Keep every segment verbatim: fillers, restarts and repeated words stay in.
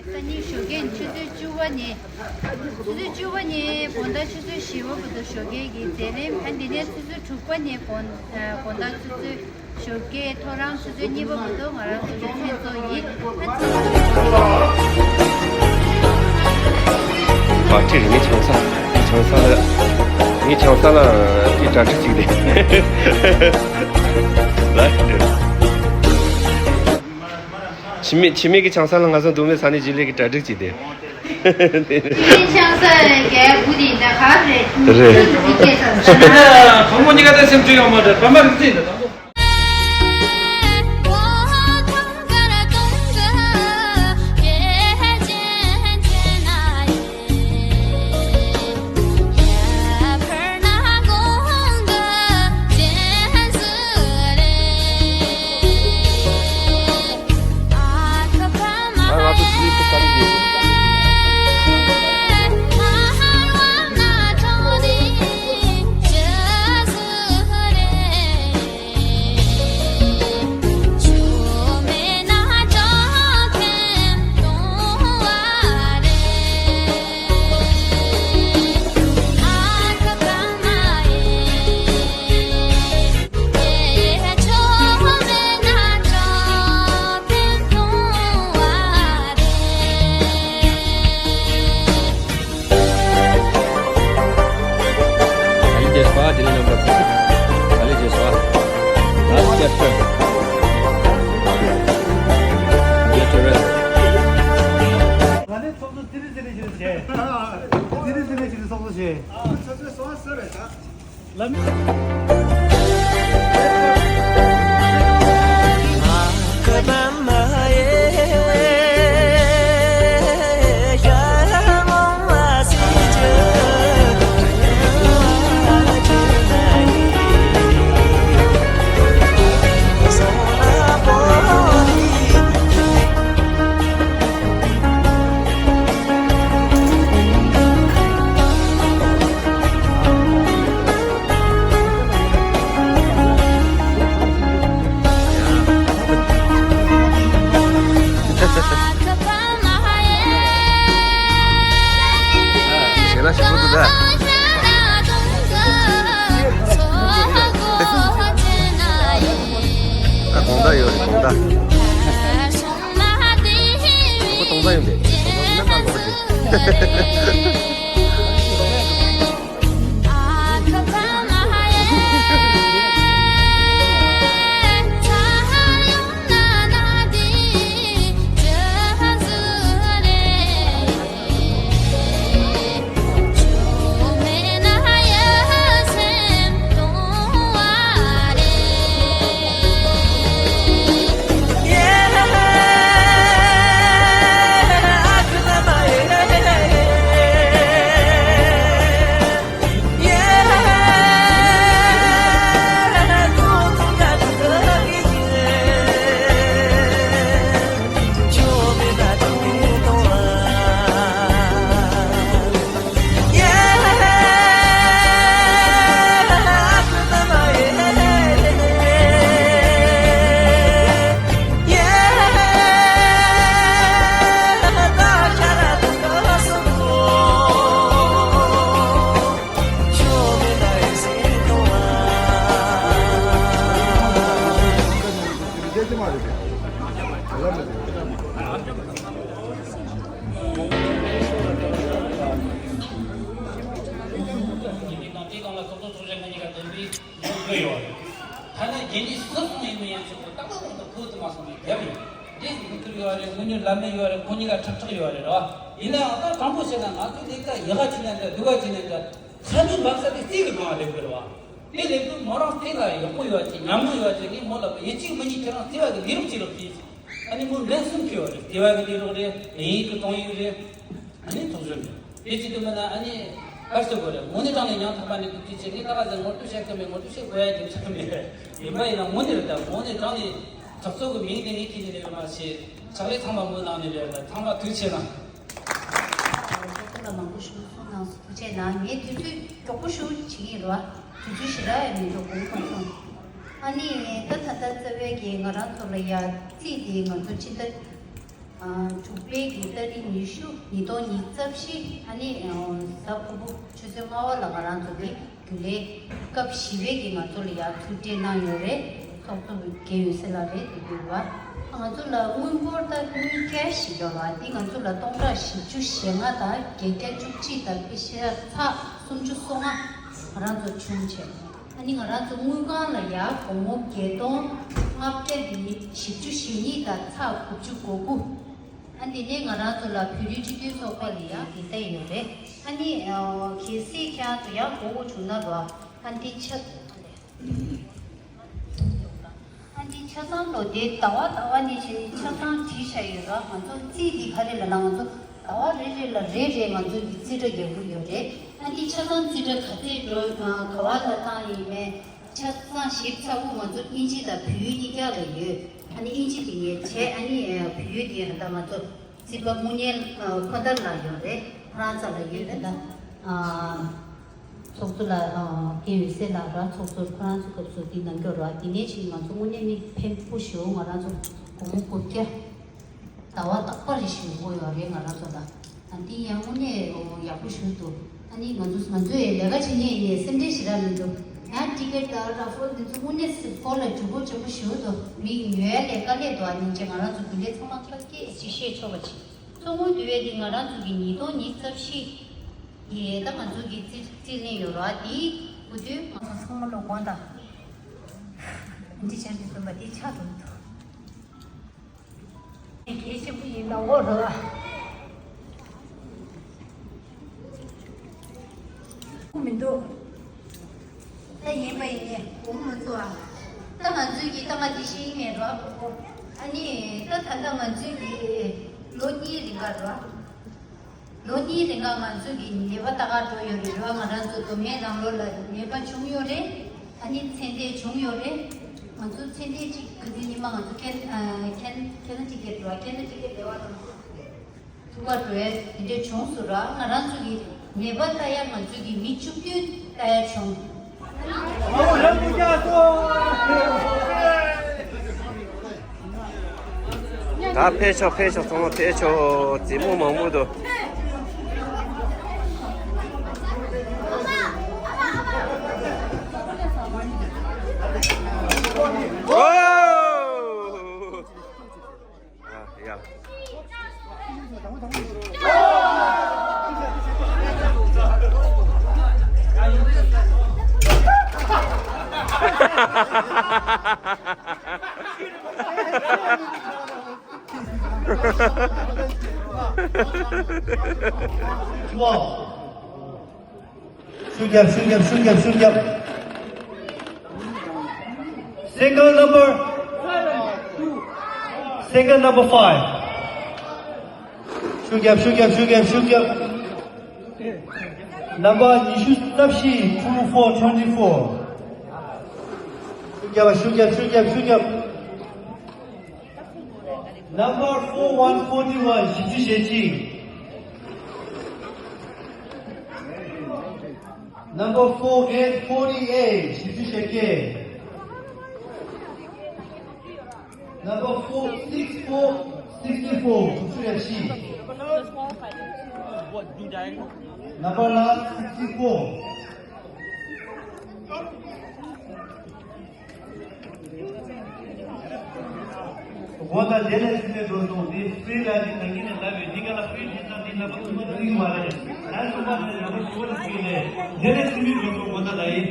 སང་ཉིན་ཞོགས་ཀས་ཆུ་ཚོད་བཅུ་པ་ནས། ཆུ་ཚོད་བཅུ་པ་ནས་དགོང་དག་ཆུ་ཚོད་བཞི་པ་བར་དུ་ཞོགས་ཀས་ཀྱི་མཛད་རིམ། ཨ་འདི་ནས་ཆུ་ཚོད་དྲུག་པ་ནས་དགོང་དགོང་དག་ཆུ་ཚོད་ཞོགས་ཀས་ཐོ་རངས་ཆུ་ཚོད་གཉིས་པ་བར་དུ་ང་རང་ཚོ་གི་མཚན་ཚོགས་ཡིན། ཨ་ཚོགས། ཨ་ཁྲི་རེད། ངའི་ཆང་ས། ངའི་ཆང་ས་ལ། ངའི་ཆང་ས་ལ་དེ་གྲ་སྒྲིག་ཅིག་རེད། ལ། ཕྱི་མི་ཕྱི་མི་གི་ཆང་ས་ལ་ང་ཚོ་འདུག་མེད་ས་ནས་རྗེས་ལས་ཀྱི་གྲ་སྒྲིག་བྱས་ཏེ། དེ་ཆང་ས་རྒྱལ་བུ་དེ་འདྲ་ག་རེད། རེད། དེ་སྐད་ས་ས། ཕོ་མོ་གཉིས་ཀ་ད་སེམས་ཁྲལ་ཡོང་མ་རེད། བར་མ་རིག་འཛིན་དང་། Kali Jeswa, Delhi number six. Kali Jeswa. Last chapter. Get to rest. ང་ནི་ཚོགས་གཙོ་ཙི་རི་ཙི་རི་ཞིག་བྱས། ཙི་རི་ཙི་རི་ཞིག་ཚོགས་གཙོ་བྱས། ཚོགས་གཙོའི་སོ་བ་སོ་རེད་ད། ཞེ་ན་ཞེ་པོ་འདུག་ད། ད་དགོང་དག་ཡོད་རེད་དགོང་དག། ཁོ་དགོང་དག་ཡོད་རེད། དགོང་དག་ཡིན་ན་ང་ལོག་རྒྱུ། ཡིན་ནའང་དེ་སྒང་ལ་ཚོགས་གཙོ་ཚོགས་གཞོན་ང་གཉིས་ཀ་འདོན་པའི་ངོ་དགོས་ཡོད་རེད། ཐ་ན་རྒྱུན་ལས་སུ་སོང་ཡིན་མིན་ཡང་ཆོག་གི། ཏག་ཏག་ཏག་ཏག་ཁོ་ཐུག་མ་སོང་ནས་རྒྱབ་ཡིན། འདི་ཡིན་ཁུར་ཡོད་རེད། དངུལ་ཉོ་ལམ་མེ་ཡོད་རེད། ཁོ་གཉིས་ཀ་ཁྲག་ཁྲག་ཡོད་རེད་རོ། ཡིན་ནའང་ད་དྲང་པོ་བཤད་ན་ང་ཚོའི་ལས་ཀ་ཡག་ག་བྱས་ནའི་འདྲ་སྡུག་ག་བྱས་ནའི་འདྲ་ཚ་ནུས་འབབ་ས་དེ་རྩིས་ཀྱི་སྒང་ལ་སླེབས་དགོས་རེད་བ། དེ་ལས་དུས་མོ་རང་བལྟས་ལ་ཡག་པོ་ཡོད་ཅིག་ཉམས་མྱོང་ཡོད་ཅིག་ངས་མོ་ལ་ཡིན་གཅིག་མིན་གཉིས་ཁྱེད་རང་བལྟས་པ་གི་ལས་རོགས་ཅིག་རོགས་བྱེད། ཨ་ནི་མོ་འགན་གསུམ་ཁྱེར་བ་རེད། བལྟས་པ་གི་ལས་རོགས་རེད། དབྱིན་ཡིག་གི་གཏོང་ཡིག་རེད། ཨ་ནི་ཐོག་ཟོན་རེད། དེ་ཅི་དུ་མིན་ན་ཨ་ནི་གར་སོ་དགོས་རེད། དངོས་གནས་དྲང་ནས་ཉང་ཐག་པ་ནས་དུ་དུས་ཆེ་ངས་ད་ག་ཟེར་ངོ་སྤྲོད་བྱེད་ཀྱི་མེད། ངོ་སྤྲོད་བྱེད་དགོས་ཡ་རྒྱུ་ཆ་མེད། ཡིན་པ་ཡིན་ན་དངོས་གནས་རེད་ད། དངོས་གནས་དྲང་ནས་ཚགས་ཚུད་ཀྱི་མིང་དེ་ངས་ཁྱེད་ནས་ལས་ཡོད་མ་ཤེས། ཕྱག་ལས་ཚང་མ་མོའི་ནང་ནས་ལས་ཡོད་ད། ཚང་མ་དུས་ཆེ་ན། ཁོ་ལ་མང་པོ་ཞིག་གསུངས་གནང་སོང་། ཐུགས་རྗེ་གནང་། ངས་དུས་ཚོད་མགྱོགས་པོ་ཞུ་བྱེད་ཀྱི་ཡིན་རོ། དུས་ཚོད་ཞེ་དྲག་ཡང་མི་འགྲོ་གོང་མ་སོང་། ཨ་ནི་ད་ད་ལྟ་རྩ་བའི་གི་ང་རང་ཚོ་ལ་ཡ་རྩིས་དེ་ང་ཚོ་ཕྱི་ཟླ་ དྲུག་པའི་གི་ཏ་རིག་ཉི་ཤུ་ཉིས་སྟོང་ཉི་ཤུ་རྩ་བཞི་ཨ་ནི་གཟའ་ཕུར་བུ་ཆུ་ཚོད་ལྔ་པ་ལ་ང་རང་ཚོ་གི་རྒྱུན་ལས་སྐབས་བཞི་པའི་གི་ང་ཚོ་ལ་ཡང་ཐུག་འཕྲད་གནང་ཡོད་རེད། ཚོགས་གཙོ་རྒན་ཡོད་སེ་ལགས་རེད། དེ་འདུག་བ། ང་ཚོ་ལ་དངུལ་འབོར་ད་དངུལ་ཀེ་ཤི་ཞིག་ཡོད་རེད་བ། འདི་ང་ཚོ་ལ་སྟོང་ཕྲག་བཞི་བཅུ་ཞེ་ལྔ་དང་བརྒྱད་བརྒྱ་བཅུ་གཅིག་དང་པེ་ཤ་ཚེག་སུམ་ཅུ་སོ་ལྔ་ང་རང་ཚོ་བྱུང་བྱས། ཨ་ནི་ང་རང་ཚོ་དངུལ་ཁང་ལ་ཡ་སྒོར་མོ་བརྒྱད་སྟོང་ལྔ་བརྒྱ་དེ་བཞི་བཅུ་ཞེ་གཉིས་དང་ཚེག་དགུ་བཅུ་གོ་དགུ། ཨ་དེ་ནས་ང་རང་ཚོ་ལ་བོད་རིགས་སྤྱི་མཐུན་ཚོགས་པ་ལ་ཡ་དེ་བལྟས་ཡོད་རེད། ཨ་ནི་གལ་སྲིད་ཁྱེད་རང་ཚོ་ཡ་དགོས་མཁོ་བྱུང་ན་རོ། ཨ་འདི་ཆ་ཨ་འདི་ཆ་ཚང་ལོ་དེ་ཟླ་བ་ཟླ་བ་ནས་བྱས་ནས་ཆ་ཚང་བྲིས་བཞག་ཡོད་ར། ང་ཚོ་རྩིས་འདི་ག་རེ་ལབ་ན་ང་ཚོ་ཟླ་བ་རེ་རེ་ལ་རེ་རེ་ང་ཚོ་གི་རྩིས་ཁྲ་རྒྱག་གི་ཡོད་རེད། ཨ་འདི་ཆ་ཚང་རྩིས་ཁྲ་ག་ཚད་འགྲོ་ག་བ་ལ་བཏང་ཡིན་མེད་ཆ་ཚང་ཞིབ་ཚགས་པོ་ང་ཚོ་དབྱིན་ཇི་དང་བོད་ཡིག་གཉིས་ཀ་ལ་ཡོད། ཨ་ནི་དབྱིན་ཇི་དེ་ངས་བྱས། ཨ་ནི་བོད་ཡིག་དེ་ད་ང་ཚོ་རྩིས་པ་དངུལ་གཉེར་ཁོ་ཐར་ལ་ཡོད་རེད། ཧྥ་རན་སི་ལ་ཡོད་རེད་ད། ཚོགས་གཙོ་ལ་རྒན་ཡོད་སེ་ལགས་ར། ཚོགས་གཙོ་ཁོ་རང་ཚོ་སྐབས་སུ་འདི་གནང་སྐྱོར་ར། འདི་ནས་ཅིག་ང་ཚོ་དངོས་གནས་མི་ཕན་པོ་ཞུ། ང་རང་ཚོ་སྒོར་མོ་དགུ་བརྒྱ་ཟླ་བ་རྟག་པར་རེ་ཞུ་དགོས་ཡོད་རེད་ང་རང་ཚོ་ལ། ཨ་འདི་ཡང་དངོས་གནས་ཡག་པོ་ཞུ་འདུག་ཨ་ནི་ང་ཚོ་ང་ཚོས་ལས་ཀ་བྱེད་མཁན་ཡིན་ནའི་སེམས་ཁྲལ་ཞེ་དྲག་མི་འདུག་ཡང་ཊི་ཀེ་ཊི་དང་ར་ཧྥལ་འདི་ཚོ་དངོས་གནས་སི་ཀོ་ལ་འགྲུབ་པོ་ཆེན་པོ་ཞུ་འདུག་མི་ཉོ་ཡ་ལས་དཀའ་ལས་འདུག་ཨ་ནི་ཅེ་ང་རང་ཚོ་རྒྱུན་ལས་ཚང་མ་ཁ་སྐད་ཅིག་བཤད་ཆོག་པ་ཅིག་གཙོ་བོ་འདུས་པའི་འདི་ང་རང་ཚོ་གི་ཉིས་སྟོང་ཉི་ཤུ་རྩ་བཞི་ཡི་ད་ང་ཚོ་གི་རྩིས་རྩིས་ལེན་ཡོད་ར། དེའི་འགོ་དུས་ང་ཚོ་ཚང་མ་ལོ་དགོངས་དག་འདི་བྱས་ནས་སྟོན་པ་འདི་ཆགས་འགྲོ་གི་འདུག་གལ་ཆེན་པོ་ཡིན་ན་འོ་རོ། ཁུ་མི་འདུག་ད་ཡིན་པ་ཡིན་ནས་འོ་མ་ཚོ་ཨ། ད་ང་ཚོའི་གི་ད་ང་འདི་ཤེས་ཡིན་ནས་རོ། ཨ་ནི་ད་ད་ལྟ་ང་ཚོའི་གི་ལོ་གཉིས་རིང་ག་རོ། ལོ་གཉིས་རིང་ལ་ང་ཚོ་གི་ནད་པ་ལྟ་ག་འགྲོ་ཡོད་རེད་ར། ང་རང་ཚོ་མདོ་སྨད་ནང་ལོགས་ལ་ནད་པ་བྱུང་ཡོད་རེད། ཨ་ནི་ཚེ་འདས་བྱུང་ཡོད་རེད། ང་ཚོ་ཚེ་འདས་གཅིག་ག་ཚོད་ཉི་མ་ང་ཚོ་ཁེ་ཨ་ཁེ་ཁེ་ན་ཊི་ཀེ་ཊི་ར། ཁེ་ན་ཊི་ཀེ་ཊི་ལ་བ་དང་ཐུག་ག་འགྲོ་ཡ་དེ་འདྲ་བྱུང་སོང་ར། ང་རང་ཚོ་གི་ནད་པ་ལྟ་ཡ་ང་ཚོ་གི་མི་བཅུ་བདུན་ལྟ་ཡ་བྱུང་། ད་ཕེབས་ཤོག་ཕེབས་ཤོག་ཚང་མ་ཕེབས་ཤོག་རྫིག་མོ་མང་པོ་འདུག་ཨོ། ཨ་ཡ། ཤུགས་རྒྱབ། ཤུགས་རྒྱབ། ཤུགས་རྒྱབ། ཤུགས་རྒྱབ། Single number, single number five. ཤུགས་རྒྱབ། ཤུགས་རྒྱབ། ཤུགས་རྒྱབ། ཤུགས་རྒྱབ། Number ཉི་ཤུ་རྩ་བཞི། Two four twenty four. ཤུགས་རྒྱབ། ཤུགས་རྒྱབ། ཤུགས་རྒྱབ། ཤུགས་རྒྱབ། Number four one forty one བཞི་བཅུ་ཞེ་གཅིག Number four eight forty eight བཞི་བཅུ་ཞེ་བརྒྱད Number four six four sixty four དྲུག་ཅུ་རེ་བཞི Number last sixty four དགོངས་དག་དེ་ལས་ཚིག་མེད་འགྲོ་སོང་། འདི་ཧྥི་རི་ལ་འདི་ནང་གི་ནས་ལབ་པའི་འདི་ག་ལ་ཧྥི་རི་འདི་ཚང་འདི་ལབ་པ་ཚང་མ་འདི་མ་རེད། ལན་ཚང་མ་ནས་ལབ་པ་ཞུ་བ་ལ་ཚིག་ལས་དེ་ལས་ཚིག་མེད་འགྲོ་སོང་། དགོངས་དག་ལ་ཡིན།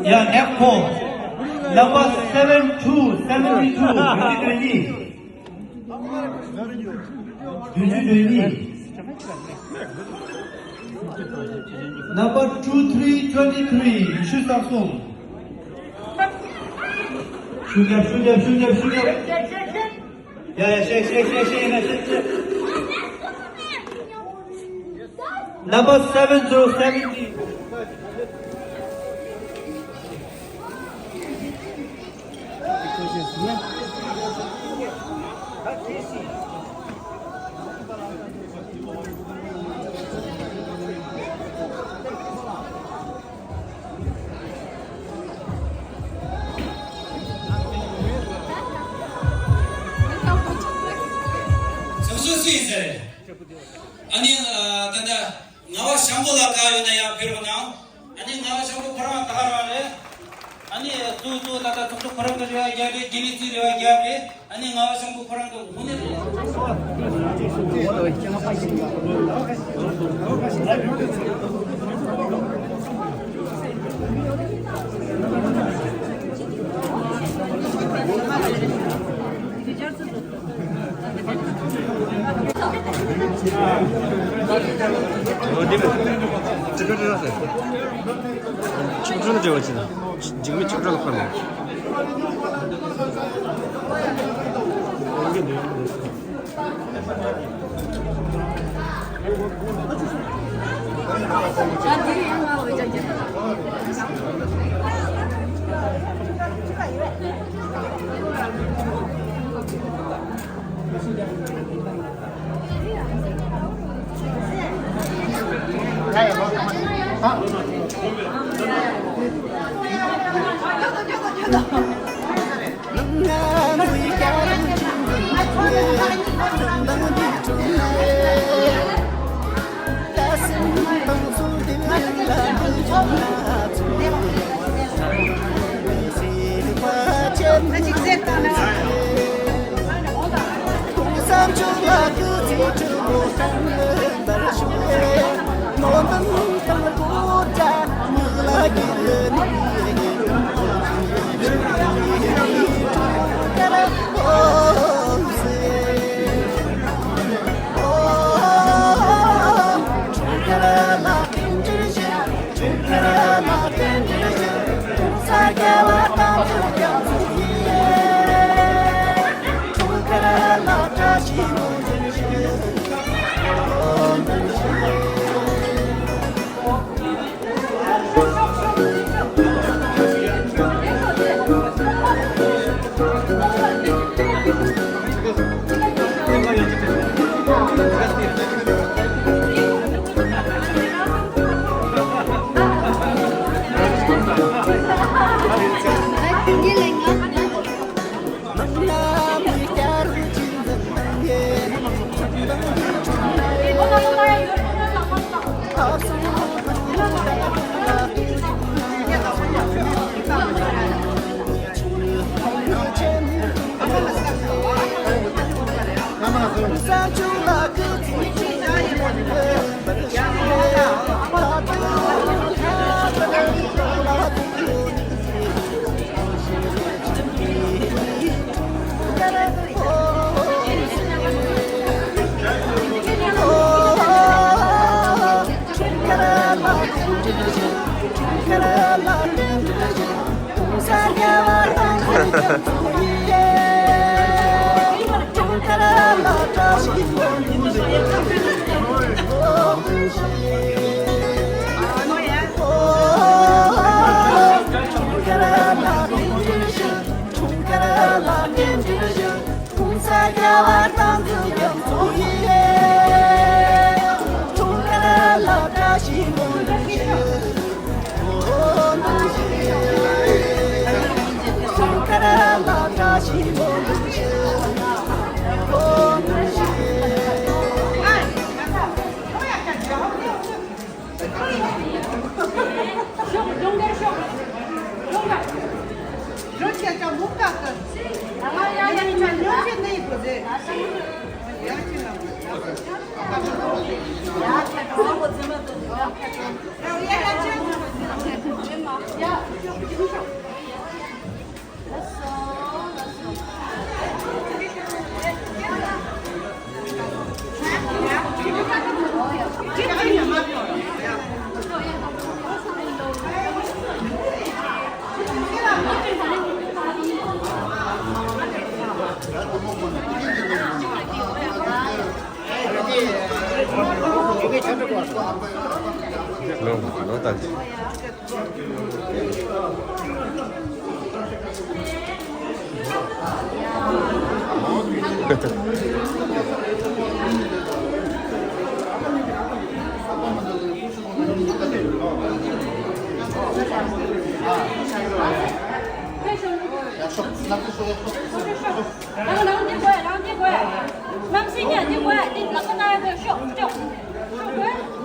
ཡ་next call number seven two seventy two twenty twenty བདུན་ཅུ་དོན་གཉིས། Number two three twenty three ཉི་ཤུ་རྩ་གསུམ། ཤུགས་རྒྱབ། ཤུགས་རྒྱབ། ཤུགས་རྒྱབ། ཤུགས་རྒྱབ། ཡ་ཡ་ཤེག་ཤེག་ཤེག་ཤེག་ཡིན་ན་ཤེག་ཤེག Number seven zero seventy. ཡིན་ཟེར། ཨ་ནི་ད་ལྟ་ངག་དབང་ཤམ་བུ་ལགས་ག་ཡོད་ན་ཡར་ཕེབས་རོགས་གནང་། ཨ་ནི་ངག་དབང་ཤམ་བུ་ཁོ་རང་ད་ག་རང་རེད། ཨ་ནི་གཙོ་གཙོ་ད་ལྟ་ཚོགས་གཙོ་ཁོ་རང་གི་རེ་བ་རྒྱབ་པས། དགེ་ལེགས་ཚོའི་རེ་བ་རྒྱབ་པས། ཨ་ནི་ངག་དབང་ཤམ་བུ་ཁོ་རང་གི་དངོས་གནས། ཆིག་སྒྲིལ་ལ་འབྲེལ་བ་བྱེད་དང་། འཇིགས་མེད་ཆིག་སྒྲིལ་ལ་ཕར་ལ། ལོ་ལོ་ལྟར་གྱི། རང་རང་འདི་དགོས། རང་འདི་དགོས། གནམ་སྲིན་ཉ་འདི་དགོས་ཡ་འདི་ལག་པ་ན་ཡ་དགོས་ཤོག་ཤོག་ཤོག་དགོས།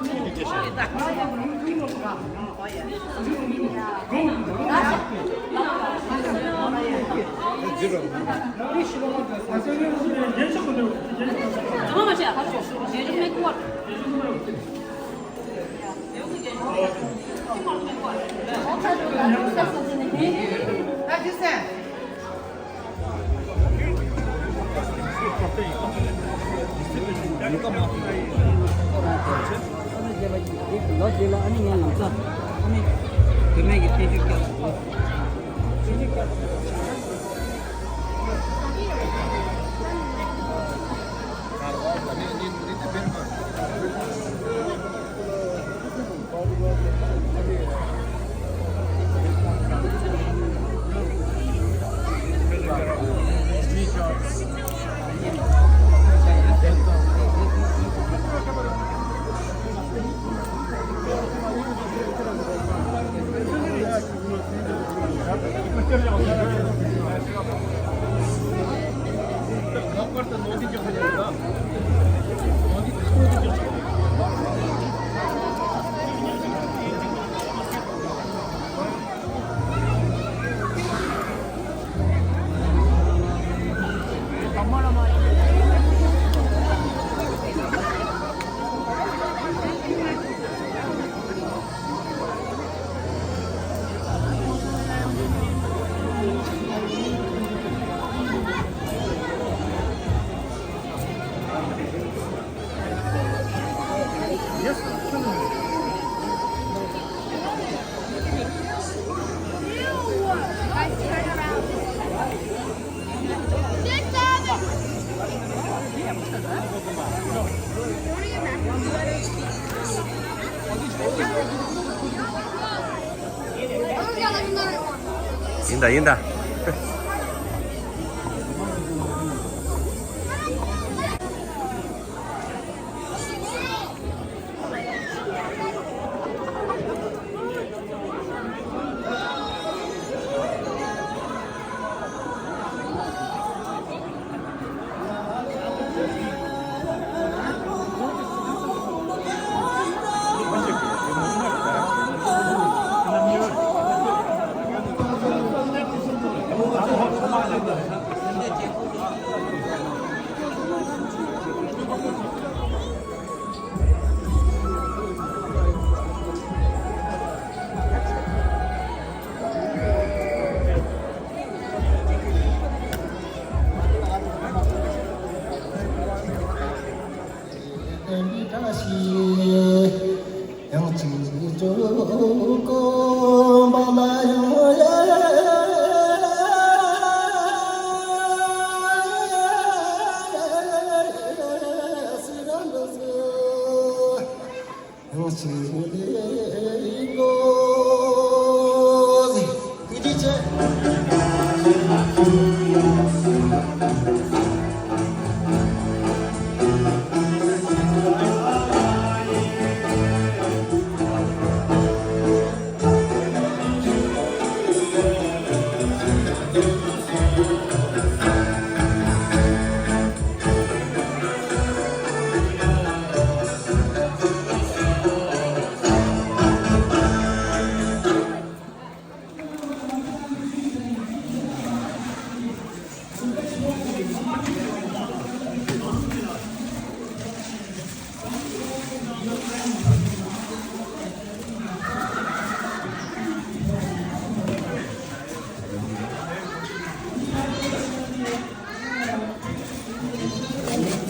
ཡིན་ད་ཡིན་ད།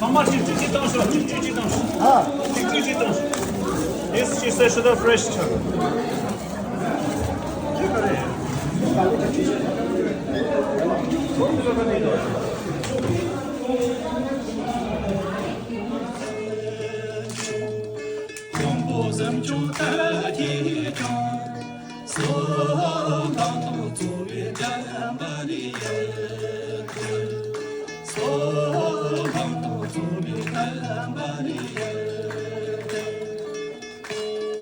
ཚང་མ་གཅིག་གཅིག་གཅིག་བཏང་ཤོག་གཅིག་གཅིག་གཅིག་བཏང་ཤོག་ཨ། གཅིག་གཅིག་གཅིག་བཏང་ཤོག This she said, should have fresh.